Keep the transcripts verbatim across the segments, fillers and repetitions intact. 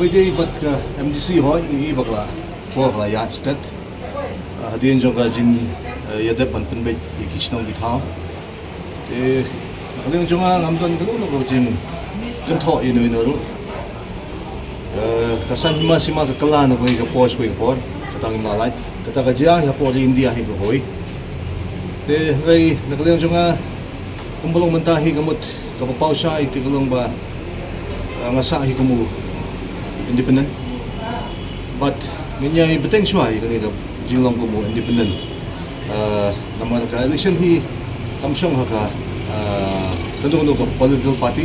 Dei bad ka M D C hoi, i bad ka la, ko ka la ïaid stet. Ah, hadien jong ka jing, eh, ïadep ban pynbeit ïa ki shnong ki thaw. Te na ka liang jong nga ngam don kano kano ka jingkynthoh ïa uno uno ruh. Eh, ka san ma sima ka kylla na kawei ka por sha kawei ka por, kata ngim lah lait. Kata ka jia ha por India hi ka hoi. Te hynrei na ka liang jong nga, kumba long mynta hi ka mut kaba paw shai te ka long ba, eh, nga sah hi kum u independent. Bad ngin ïai bteng shuwa ïa kane ka jinglong kum u independent. Eh, namar ka election hi kam shong ha ka, eh, kano kano ka political party,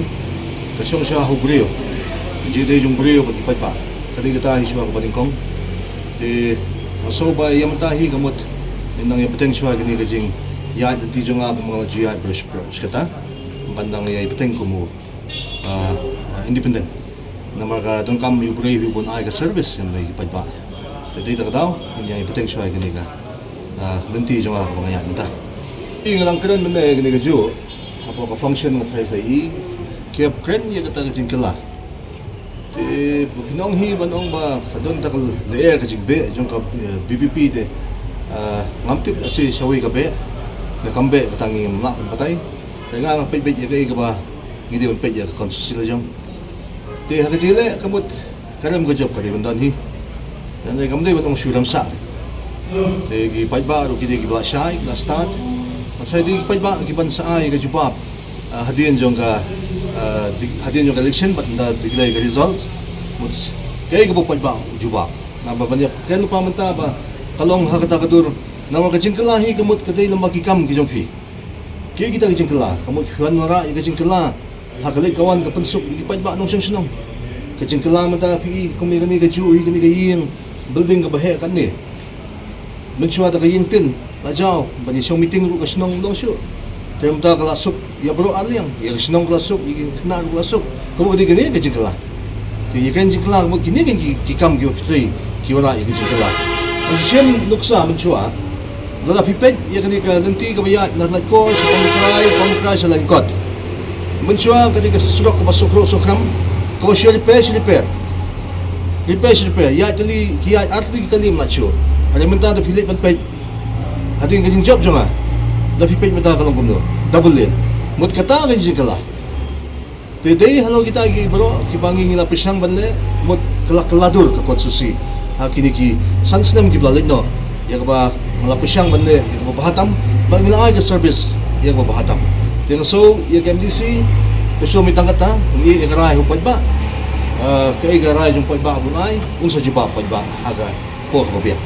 ka shong shuwa ha u briew. Jingïadei jong u briew bad ki paidbah. Ka dei kata hi shuwa kaba nyngkong. Te nga sngew ba ïa mynta hi ka mut ngin nang ïa bteng shuwa kane ka jingïaid lynti jong nga ba nga la ju ïaid brush brush kata. Ban nang ïa bteng kum u, ah, ah, independent. Namar ka donkam ïa u briew hi ban ai ka service ïa ki paidbah. Te dei ta ka daw ngin ïa bteng shuwa kane ka, ah, lynti jong nga kaba nga ïaid mynta. Nga nang kren mynne kane kajuh hapoh ka function nga try try i, ki hap kren ïa kata ka jingkylla. Te ba phin ong hi ban ong ba ka don ta ka lyer ka jingbeh jong ka, eh, V P P te, ah, ngam tip lehse shawei ka beh ne kam beh, kata ngim lah ban batai. Te nga nga peit beit ïa kaei kaba ngi dei ban peit ïa ka constituency la jong. Te ha ka jingïaleh ka mut ka rem ka jop ka dei ban don hi. Te kam dei ban ong shu rem sah. Te ki paidbah ruh ki dei kiba la shai, ki la stad. Hynrei dei ki paidbah kiban sa ai ka jubab, ah, hadien jong ka, ah, di-, hadien jong ka election bad ynda declare ka result. Mut kaei kaba u paidbah u jubab. Naba ban ïa kren lypa mynta ba ka long ha kata ka dur. Namar ka jingkylla hi ka mut ka dei lem bad ki kam ki jong phi. Kiei kita ki jingkylla? Ka mut phi wanrah ïa ka jingkylla ha ka leit ka wan ka pynsuk ïa ki paidbah nongshong shnong. Ka jingkylla mynta phi i kum ïa kane kajuh hi, kane ka ïing building kaba heh katne. Mynshuwa da ka ïing tin la jaw ban ïa shong meeting ruh ka shnong long shuh. Te mynta ka la suk ïa baroh arliang, ïa ka shnong ka la suk, ïa ki khynnah ruh ka la suk. Ka mut ka dei kane ka jingkylla? Te ïa kane ka jingkylla ka mut kine ki, ki kam kiba phi trei ki wanrah ïa ka jingkylla. Ngan shem nuksa mynshuwa. Lada phi peit ïa kane ka lynti kaba ïaid na Laitkor sha Pamkrai, Pamkrai sha Lyngkot. Mynshuwa ka dei ka surok kaba suk hruh suk hram, kaba shu repair, shu repair. Repair, shu repair. Ïaid tylli, ki ïaid ar tylli ki kali ym lah shuh. Hynrei mynta da phi leit ban peit hadien ka jingjop jong nga, da phi peit mynta ka long kumno, double lane. Mut kata ka jingkylla. Te dei halor kita ki baroh kiba ngi ngi la pyrshang ban leh, mut ka la kylla dur ka constituency ha kine ki san snem kiba la leit noh. Ïa kaba nga la pyrshang ban leh ïa kaba bha tam, ba ngi la ai ka service ïa kaba bha tam. Te nga sngew ïa ka M D C ka shu mih tang kata, ngi ïa ka rai u paidbah. Ah, kaei ka rai jong u paidbah ban ai, un sa jubab paidbah ha ka por kaba biang.